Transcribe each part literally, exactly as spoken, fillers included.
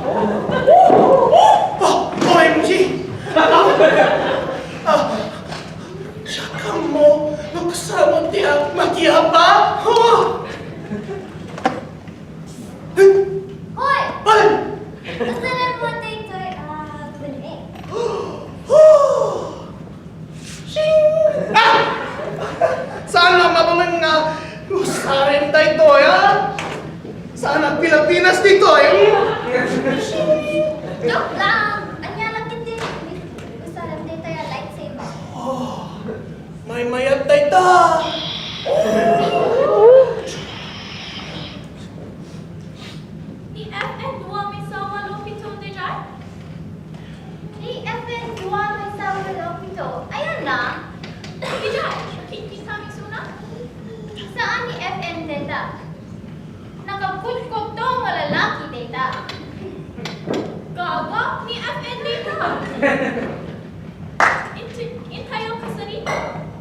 Ah, O M G! Ah, ah, siak ammo no kasano ti ak-, matiapa? Ah! Hoy! Hoy! Kasano mo daytoy a buneng? Ah! Saan a mabuneng nga usaren daytoy, ha? Saan a Pilipinas ditoy, hmm? Joke lang! Ania lang iti usaren daytoy a lightsaber. Oh, maymayat dayta! Ni F N dua maysa a walo pito daydiay? Ni F N dua maysa a walo pito. Ayan na. Daydiay, kitkita mi isuna? Saan ni F N dayta? Nakabkutkotto nga lalaki dayta. Gaga, ni F N dayta. Inti-, intayo kasarita.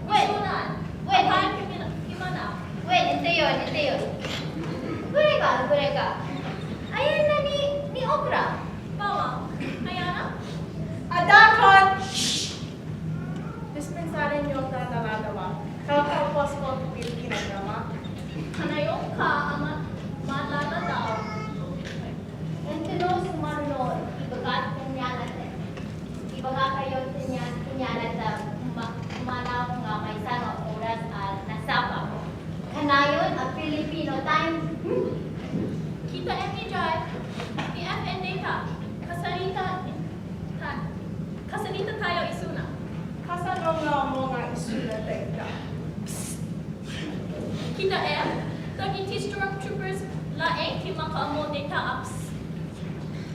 Wen. Isunan. Wen. Apay kimana-, kimana? Wen, intayon, intayon. Gurega, gurega. Ayan na ni, ni Okra. Mama, ayan na? Adakon! Shh! Dispensarenyo ta naladawa. Kakapos ko ti bilkin a drama. Kanayon ka a ma-, malaladaw. Intono sumarno, ibagat kaniana, ibagakayo kania-, kaniana ta ma-, umanaw nga maysa nga oras a nasapa. Kanayon a Filipino time. Kita, M J, P F N dayta. Kasarita, ta-, kasarita tayo isuna. Kasano nga ammo nga isuna dayta? Kita, em, dagiti stormtroopers laeng ti makaammo dayta a psst.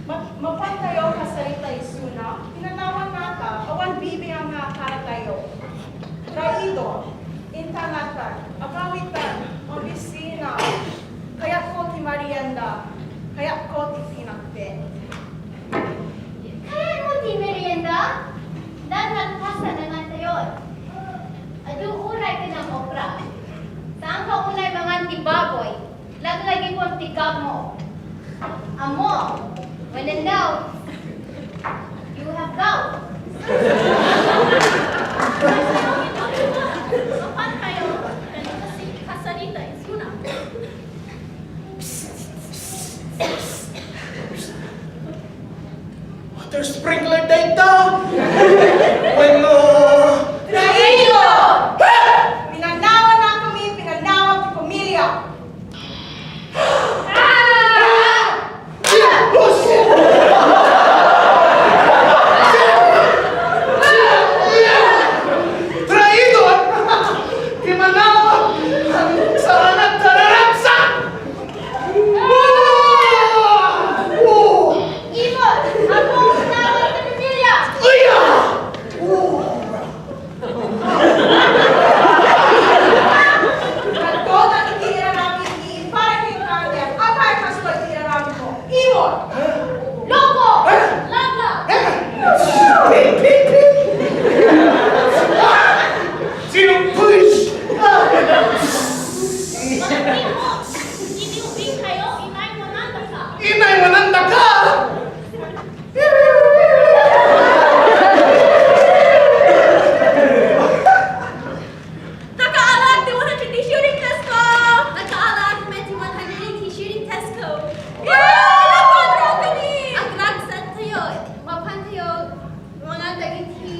Ma-, mapantayo kasarita isuna, pinanawan nata, awan bibiang nga karatayo. Traidor, intanatan, agawitan, mabisina, kayatko ti marienda, kayatko ti pinakbet. Kayatmo ti merienda? Dan nagpasa na nga tayon. Adu uray ken ang okra. Saan ka unay mangan ti baboy? Laglagipon ti gapmo. Ammo, when in doubt, you have gout. Apan kayo, kano kasi kasarita, isuna. Water sprinkler dayta! Wenno, traidor! Ha! Pinanawan na kami, pinanawan ti pamilya! Ah! Traidor! Ti manawag! Saan a tararagsak! Imon, ammo nga tawag ti pamilya. Ay, ah! Kadto dagiti iraramidmi para kenka, apay, kas dagiti iraramidmo. Imon! Loko! Laglag! Ping, ping, ping! Sino? Push! Mga imo, iniubing kayo, inay manandaka. Inay manandaka? Nakaalag ti one hundred eighty shooting test ko! Nakaalag met ti one hundred eighty shooting test ko! Yay! Nakontrol kami! Agragsan tayo, mapan tayo, mga dagiti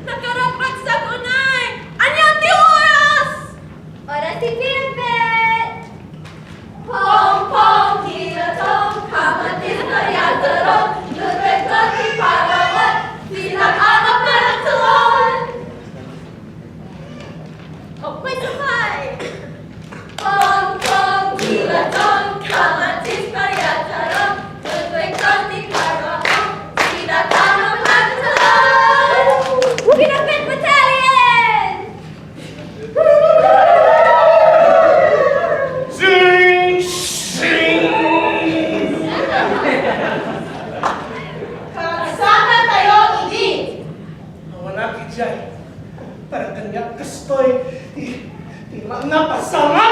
Nakaragragsak unay! Ania ti oras? Oras ti pinpet! Pong, pong, tira, tong, kamatis, kariatarong, lutwet ko ti Padawan, pinakaanap na nagtuon! Oh, may sabay! Tong, tong, tira, tong, kamatis, kariatarong, lutwet ko ti Padawan, pinakaanap na nagtuon! Pinapit Battalion! Sing! Sing! Kaagsangan tayo idi! Awan a ti jay. Para kaniak kastoy ti, ti ma-, napasama!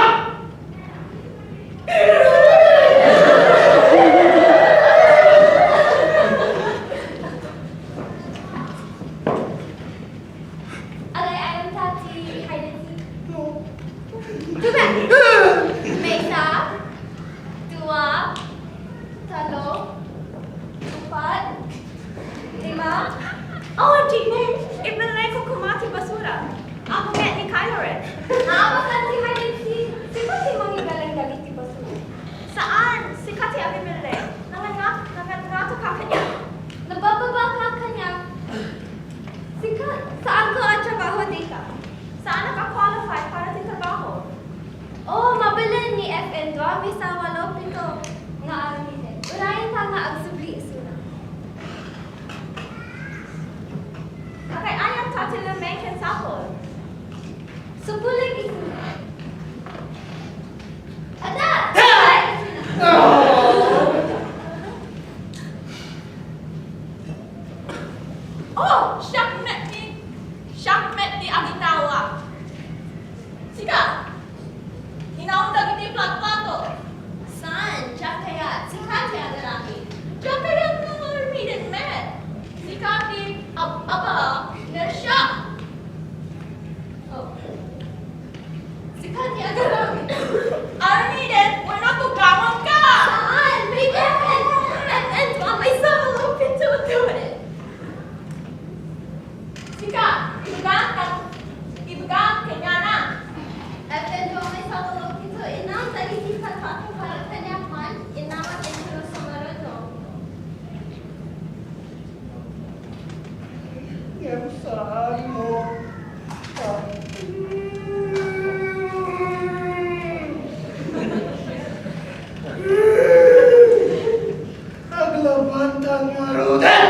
Aglabanta ngaruden!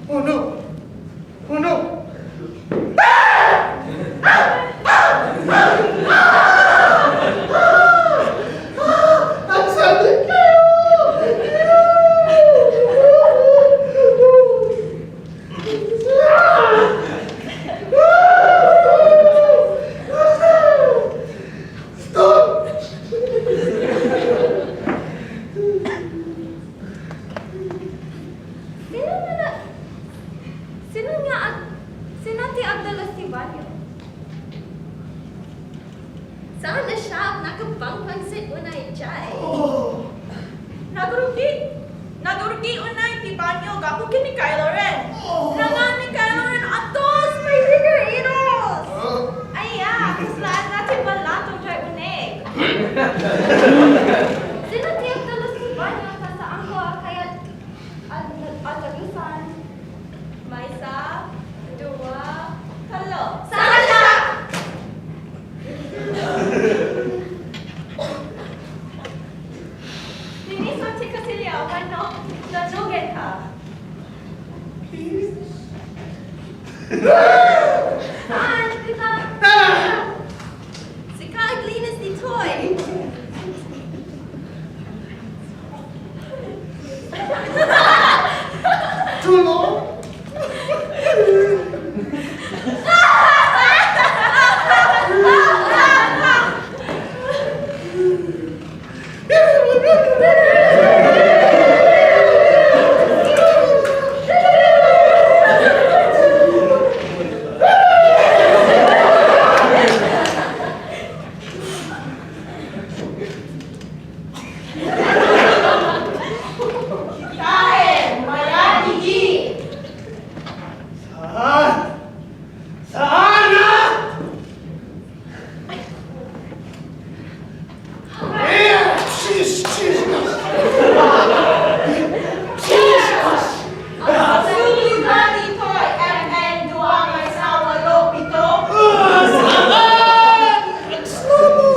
Uno! Uno! Ang sakit kayo! Sino nga na-, sino nga ag-, sino ti agdalas ti banyo? Saan a siak, nakabangpangsit unay jay. Oh. Nagrugi, nagrugi unay ti banyo gapu ken ni Kylo Ren. Oh. Nangan ni Kylo Ren a dos pay rigoritos. Oh. Aya, kaslaan na ti balato jay uneg. Sino ti agdalas ti banyo ta saanko a kayat Ad-, ad-, adalusan. Maysa, dua, tallo. Saan siak? Liniso ti kasilia wenno naglugen ka? Saan kita? Sika aglinis ditoy. Tulong? Kitaem, mayat idi. Saan? Saan a? Eh, sis-, sis-, sis-, Asulidan ditoy, F N dua maysa walo pito. Ah, saan? Agsamo!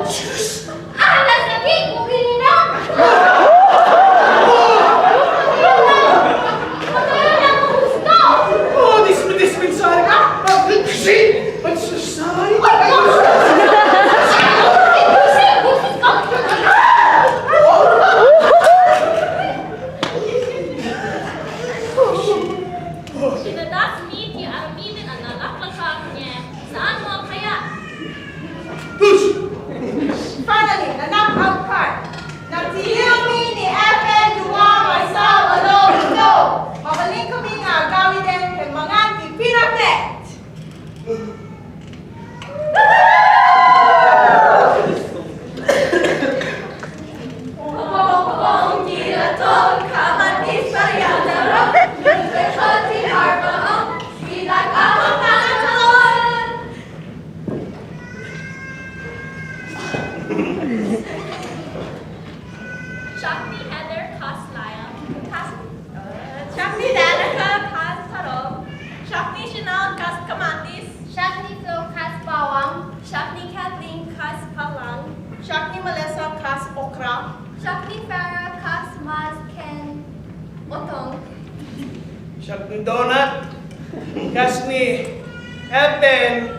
Diyos! Ah, nasakit mo, Pilinan! Patayan ang gusto! Oh, dis-, dispensary ka? Ah, shit! I'm so sorry. Kinadasmi ti aramiden a nalaklakak, ngem saanmo a kayat. Finally, na-knock out ka. Nagtiliwmi ni F N dua maysa walo pito. Mabalinkami nga agawiden ken mangan ti peanut net. Siak ni Heather kas layam, kas, uh, siak ni Danica kas tarong, siak ni Chanel kas kamatis, siak ni Flo kas bawang, siak ni Kathleen kas palang, siak ni Melissa kas okra, siak ni Farah kas mas ken otong. Siak ni Donut, kas ni Eden,